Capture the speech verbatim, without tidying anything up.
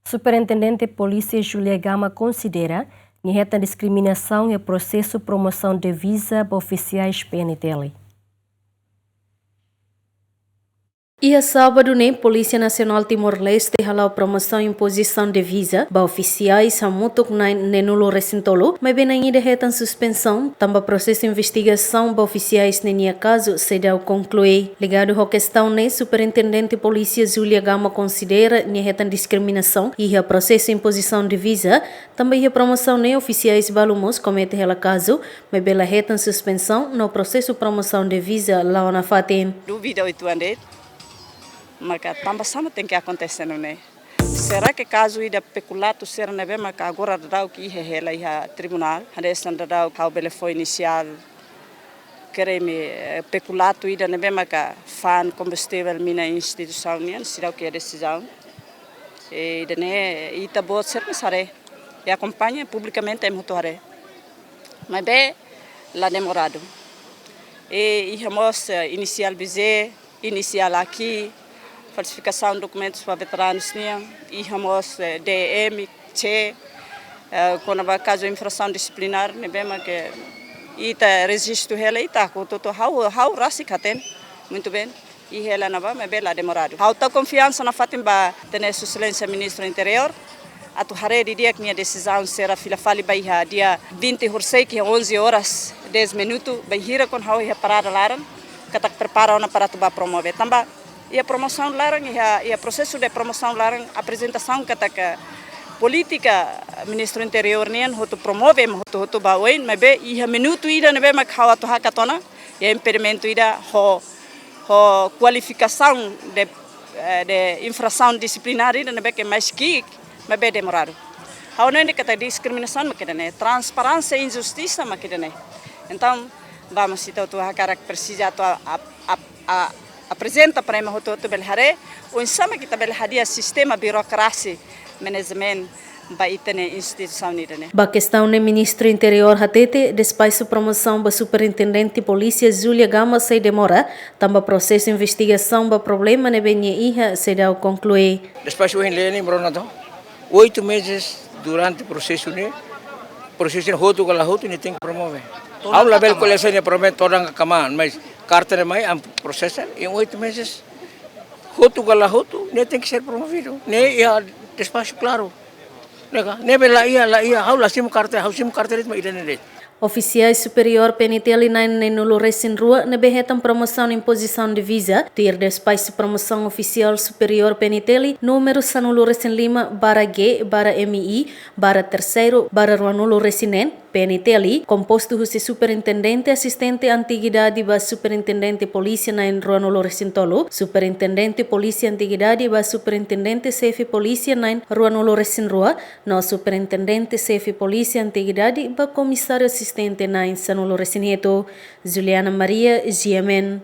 Superintendente Polísia Julia Gama konsidera nia hetan diskriminasaun iha prosesu promosaun diviza ba ofisiais P N T L. Iha sábadu ne'e, Polísia Nasionál Timor-Leste hala'o promosaun impozisaun diviza ba ofisiais hamutuk na'in neenulu resin tolu, maibé na'in ida hetan suspensaun, tanba prosesu investigasaun ba ofisiais ne'e nia kazu seidauk konklui. Ligadu ho kestaun ne'e, Superintendente Polísia Julia Gama konsidera nia hetan diskriminasaun iha prosesu impozisaun diviza, tanba iha promosaun ne'e ofisiais balu mós komete hela kazu, maibé la hetan suspensaun no prosesu promosaun diviza la'o nafatin. Dúvida uitoan de'it, maka tanba sá mak tenke akontese nune'e. Será que kazu ida pekulatu sira ne'ebé maka agora daudaun iha hela iha tribunál, hanesan daudaun ha'u bele fó inisiál, krime, eh, pekulatu ida ne'ebé maka fa'an kombustivel mina instituisaun nian, seidauk iha desizaun. E ida-ne'e ita-boot sira mós haree, e akompaña publikamente ema hotu haree. Maibé la demoradu. E iha mós, eh, inisiál B G, inisiál A Q, falsifikasaun dokumentus ba veteranus nian, iha mós, eh, D M C, eh, kona-ba kazu infrasaun disiplinár ne'ebé mak ita rejistu hela, ita hotu-hotu, ha'u, ha'u rasik hatene. Muito bem. Iha hela ne'ebá, maibé la demoradu. Ha'u tau konfiansa nafatin ba ita-nia Sua Exelénsia Ministru Interiór atu haree didi'ak nia desizaun sira fila fali ba iha dia vinte horisehik iha onze horas dez minutu, bainhira kuandu ha'u iha parada laran, katak prepara ona para atu bá promove. Tanba iha promosaun laran, iha, iha prosesu de promosaun laran, aprezentasaun katak polítika Ministru Interiór nian hotu promove ema hotu-hotu ba oin, maibé iha minutu ida ne'ebé mak ha'u atu hakat ona, iha impedimentu ida ho, ho kualifikasaun de, eh, de infrasaun disiplinár ida ne'ebé ke mais ki'ik, maibé demoradu. Ha'u hanoin katak diskriminasaun mak ida-ne'e, transparénsia, injustisa mak ida-ne'e. Entaun, vamos, ita hotu hakarak presiza atu a, a, a, a, aprezenta para ema hotu-hotu bele haree oinsá mak ita bele hadi'a sistema birokrasi manajemen ba ita-nia instituisaun ida-ne'e. Ba kestaun ne'e, Ministru Interiór hatete, despaxu promosaun ba Superintendente Polísia Julia Gama sei demora, tanba prosesu investigasaun ba problema ne'ebé nia iha seidauk konklui. Despaxu ohin lei ne'e, brona to. Oito meses durante prosesu ne'e, prosesu ne'e hotu ka la hotu, nia tenke promove. Ha'u labele ko'alia se nia promove todan ka kamaan, mas karta ne'e mai, ami prosesa, em oito meses, hotu ka la hotu, nia tenke ser promovidu. Ne'e iha despaxu klaru. Ne'e ka, ne'ebé la iha, la iha, ha'u la simu karta, ha'u simu karta de'it mak ida-ne'e de'it. Ofisiál Superiór P N T L na'in neenulu resin rua ne'ebé hetan promosaun impozisaun diviza, tuir despaxu promosaun Ofisiál Superiór P N T L númeru sanulu resin lima barra G barra M I barra terseiru barra ruanulu resin neen, P N T L, kompostu husi Superintendente Asistente Antiguidade ba Superintendente Polísia na'in ruanulu resin tolu, Superintendente Polísia Antiguidade ba Superintendente Xefe Polísia na'in ruanulu resin rua, no Superintendente Xefe Polísia Antiguidade ba Komisáriu Asistente na'in sanulu resin hitu. Juliana Maria, G M N.